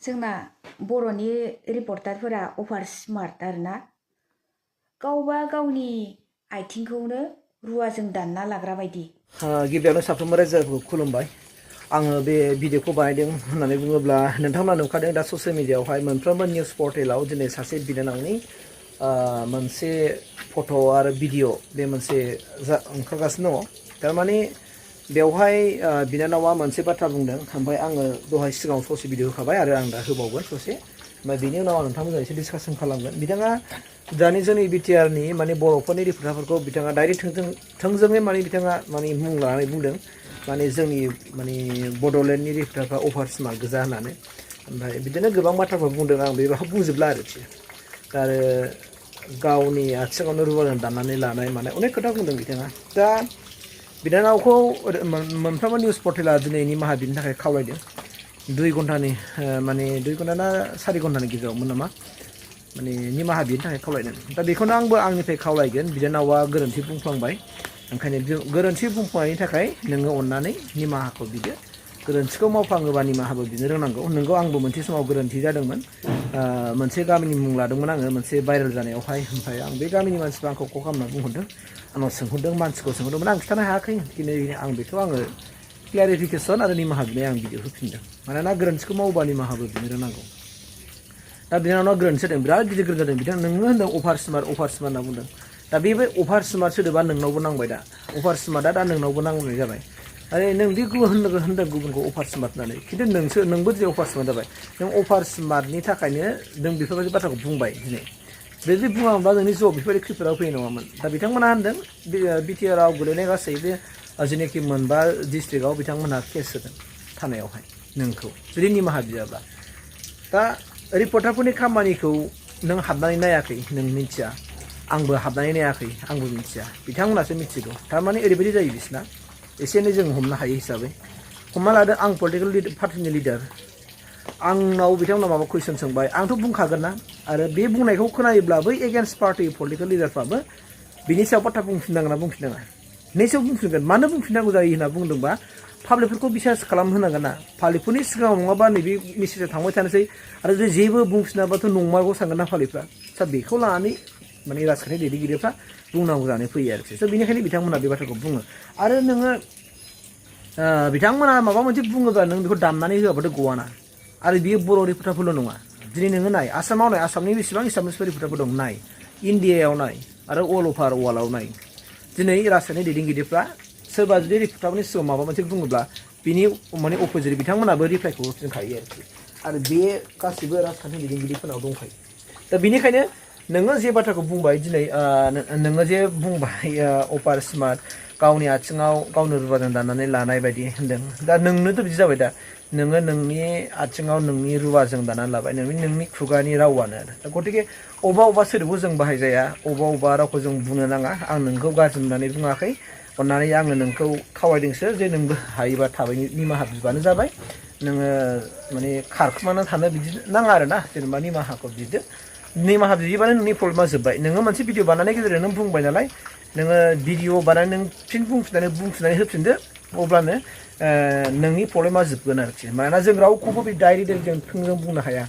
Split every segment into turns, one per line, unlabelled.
जोंना बर'नि रिपर्टारफोरा अभार स्मार्ट आरोना गावबा गावनि आथिंखौनो रुवाजों दानना लाग्रा बायदि।
गिबियावनो साफ्रोमबो रायजोफोरखौ खुलुमबाय। आङो बे भिडिअखौ बानायदों होननानै बुङोब्ला नोंथांमोना नुखादों दा ससियेल मिडियायावहाय मोनफ्रोमबो निउस पर्टेलाव दिनै सासे बिनानावनि मोनसे फट' आरो भिडिअ बे मोनसे ओंखारगासिनो दङ। थारमाने बेवहाय बिनानावा मोनसे बाथ्रा बुंदों, ओमफ्राय आङो दहाय सिगाङाव ससे भिडिअ होखाबाय आरो आं दा होबावगोन ससे। ओमफ्राय बेनि उनाव आं नोंथांमोनजों एसे डिसकासन खालामगोन। बिथाङा दानि जोंनि बिटिआरनि माने बर'फोरनि रिपर्टारफोरखौ बिथाङा डाइरेक्ट थोंजोङै माने बिथाङा माने मुं लानानै बुंदों माने जोंनि माने बड'लेण्डनि रिपर्टारफ्रा अभार स्मार्ट गोजा होननानै। ओमफ्राय बिदिनो गोबां बाथ्राफोर बुंदों, आं बेखौ बुंजोबला आरोखि। आरो गावनि आथिङावनो रुवाजों दाननानै लानाय माने अनेक खोथा बुंदों बिथाङा। दा बिनानावखौ मोनफ्रोमबो निउस पर्टेला दिनै निमाहा बिनो थाखाय खावलायदों। 2 घन्टानि माने 2 घन्टा ना 4 घन्टानि गेजेरावमोन नामा माने निमाहा बिनो थाखाय खावलायदों। दा बेखौनो आंबो आंनिफ्राय खावलायगोन, बिनानावा गोरोन्थि बुंफ्लांबाय, ओंखायनो गोरोन्थि बुंफ्लांनायनि थाखाय नोङो अननानै निमाहाखौ बिदो। गोरोन्थिखौ मावफ्लाङोबा निमाहाबो बिनो रोंनांगौ। नोंगौ आंबो मोनसे समाव गोरोन्थि जादोंमोन। मोनसे गामिनि मुं लादोंमोन आङो मोनसे भाइरेल जानायावहाय। ओमफ्राय आं बे गामिनि मानसिफ्रा आंखौ कल खालामना बुंहरदों, आंनाव सोंहरदों, मानसिखौ सोंहरदोंमोन, आं खिन्थानो हायाखै। दिनै आं बेखौ आङो क्लियारिफिकेसन आरो निमाहा बिनाय आं भिडिअ होफिनदों। मानोना गोरोन्थिखौ मावोबा निमाहाबो बिनो रोंनांगौ। दा बिनानावआ गोरोन्थि जादों, बिराद गिदिर गोरोन्थि जादों। बिथां नोङो होनदों अभार स्मार्ट होनना बुंदों। दा बे अभार स्मार्ट सोदोबा नोंनावबो नांबाय। दा अभार स्मार्टआ दा नोंनावबो नांनाय जाबाय। आरो नों दि होनदों गुबुनखौ अभार स्मार्ट होननानै, खिन्थु नोंबो दिनै अभार स्मार्ट जाबाय। नों अभार स्मार्टनि थाखायनो नों बेफोरबायदि बाथ्राखौ बुंबाय दिनै। जुदि बुङामोनबा नोंनि जिउआव बेफोरबायदि खैफोदाव फैनाय नङामोन। दा बिथांमोना होनदों बिटिआरआव गोलैनाय गासैबो जेनाखि 5 डिस्ट्रिक्टआव बिथांमोनहा केस होदों थानायावहाय नोंखौ जुदि निमाहा बियाब्ला। दा रिपर्टारफोरनि खामानिखौ नों हाबनानै नायाखै, नों मिथिया। आंबो हाबनानै नायाखै, आंबो मिथिया। बिथांमोनासो मिथिगौ। थारमाने ओरैबायदि जायो बिसिना, एसे एनै जों हमनो हायो हिसाबै। हमना लादो आं पलिटिकेल पार्टिनि लिडार, आंनाव बिथांमोना माबा कुइसन सोंबाय, आंथ' बुंखागोन ना। आरो बे बुंनायखौ खोनायोब्ला बै एगेन्स्ट पार्टि पलिटिकेल लिडारफ्राबो बिनि सायाव बाथ्रा बुंफिननांगोन ना बुंफिननाङा? निसय बुंफिनगोन। मानो बुंफिननांगौ जायो होनना बुंदोंबा पाब्लिकफोरखौ बिसास खालामहोनांगोन ना। पाब्लिकफोरनि सिगाङाव नङाबा नैबे मेसेजआ थांबाय थानोसै आरो जुदि जेबो बुंफिनाबाथ' नंमारगौ सानगोन ना पाब्लिकफ्रा। दा बेखौ लानानै माने राजखान्थि दैदेनगिरिफ्रा बुंनांगौ जानानै फैयो आरोखि। स' बेनिखायनो बिथांमोना बे बाथ्राखौ बुङो। आरो नोङो बिथांमोना माबा मोनसे बुङोब्ला नों बेखौ दामनानै होआबाथ' गवाना। आरो बियो बर' रिपर्टारफोरल' नङा। दिनै नोङो नाय, आसामाव नाय, आसामनि बेसेबां एसामिसफोर रिपर्टारफोर दं नाय, इण्डियायाव नाय, आरो अल अभार वार्ल्डआव नाय। दिनै राजखान्थि दैदेनगिरिफ्रा सोरबा जुदि रिपर्टारनि सिगाङाव माबा मोनसे बुङोब्ला बिनि माने अपोजिट बिथांमोनाबो रिप्लाइखौ होफिनखायो आरोखि। आरो बे गासिबो राजखान्थि दैदेनगिरिफोरनाव दंखायो। दा बेनिखायनो नोङो जे बाथ्राखौ बुंबाय दिनै, नोङो जे बुंबाय अभार स्मार्ट, गावनि आथिङाव गावनो रुवाजों दाननानै लानाय बायदि होनदों। दा नोंनोथ' बिदि जाबाय। दा नोङो नोंनि आथिङाव नोंनि रुवाजों दानानै लाबाय, नोंनि खुगानि रावानो। दा गतिके अबेबा सोदोबखौ जों बाहायजाया, अबेबा रावखौ जों बुंनो नाङा। आं नोंखौ गाज्रि मोननानै बुङाखै, अननानै आङो नोंखौ खावलायदोंसो जे नोंबो हायोबा थाबैनो निमाहा बिबानो जाबाय। नोङो माने खारखुमाना थानो बिदि नाङा आरोना, जेनेबा निमाहाखौ बिदो। निमाहा बियोबानो नोंनि प्रब्लेमा जोब्बाय। नोङो मोनसे भिडिअ बानायनायनि गेजेरजों नों बुंबाय नालाय, नोङो भिडिअ बानायनानै नों फिन बुंफिननानै होफिनदो, अब्लानो नोंनि प्रब्लेमा जोबगोन आरोखि। मानोना जों रावखौबो बे डाइरेक्ट जों थोंजों बुंनो हाया।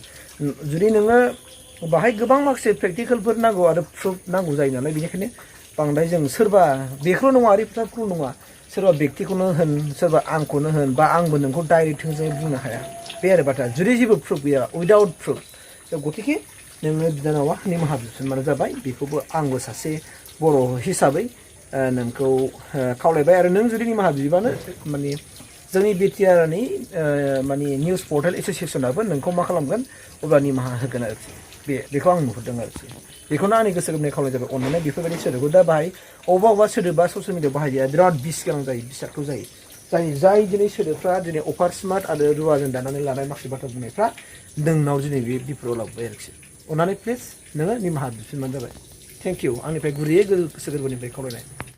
जुदि नोङो बाहाय गोबां माखासे प्रेक्टिकेलफोर नांगौ आरो प्रुफ नांगौ जायो नालाय, बेनिखायनो बांद्राय जों सोरबा बेखौल' नङा, रिपर्टारखौल' नङा, सोरबा व्यक्तिखौनो होन, सोरबा आंखौनो होन, बा आंबो नोंखौ डाइरेक्ट थोंजोङै बुंनो हाया। बे आरो बाथ्रा। जुदि जेबो प्रुफ गैया, उइदाउट प्रुफ, गतिके नोङो बिनानावा निमाहा बिफिनबानो जाबाय। बेखौबो आंबो सासे बर' हिसाबै नोंखौ खावलायबाय। आरो नों जुदि निमाहा बिबानो माने जोंनि बिटिआरनि माने निउस पर्टेल एस'सियेसनाबो नोंखौ मा खालामगोन, अब्ला निमाहा होगोन आरोखि। बेखौ आं नुहुरदों आरोखि। बेखौनो आंनि गोसो गोरबोनिफ्राय खावलायनाय जाबाय, अननानै बेफोरबायदि सोदोबखौ दा बाहाय। अबेबा सोदोबा ससियेल मिडियाआव बाहायजाया, बिराद बिस गोनां जायो, बिसाक्थ' जायो। जाय दिनै सोदोबफ्रा दिनै अभार स्मार्ट आरो रुवाजों दानानै लानाय माखासे बाथ्रा बुंनायफ्रा नोंनाव दिनै बे बिफोराव लाबोबाय आरोखि। अननानै प्लिज नोङो निमाहा बिफिनबानो जाबाय। Thank you. आंनिफ्राय गुरैयै गोसो गोरबोनिफ्राय खावलायनाय।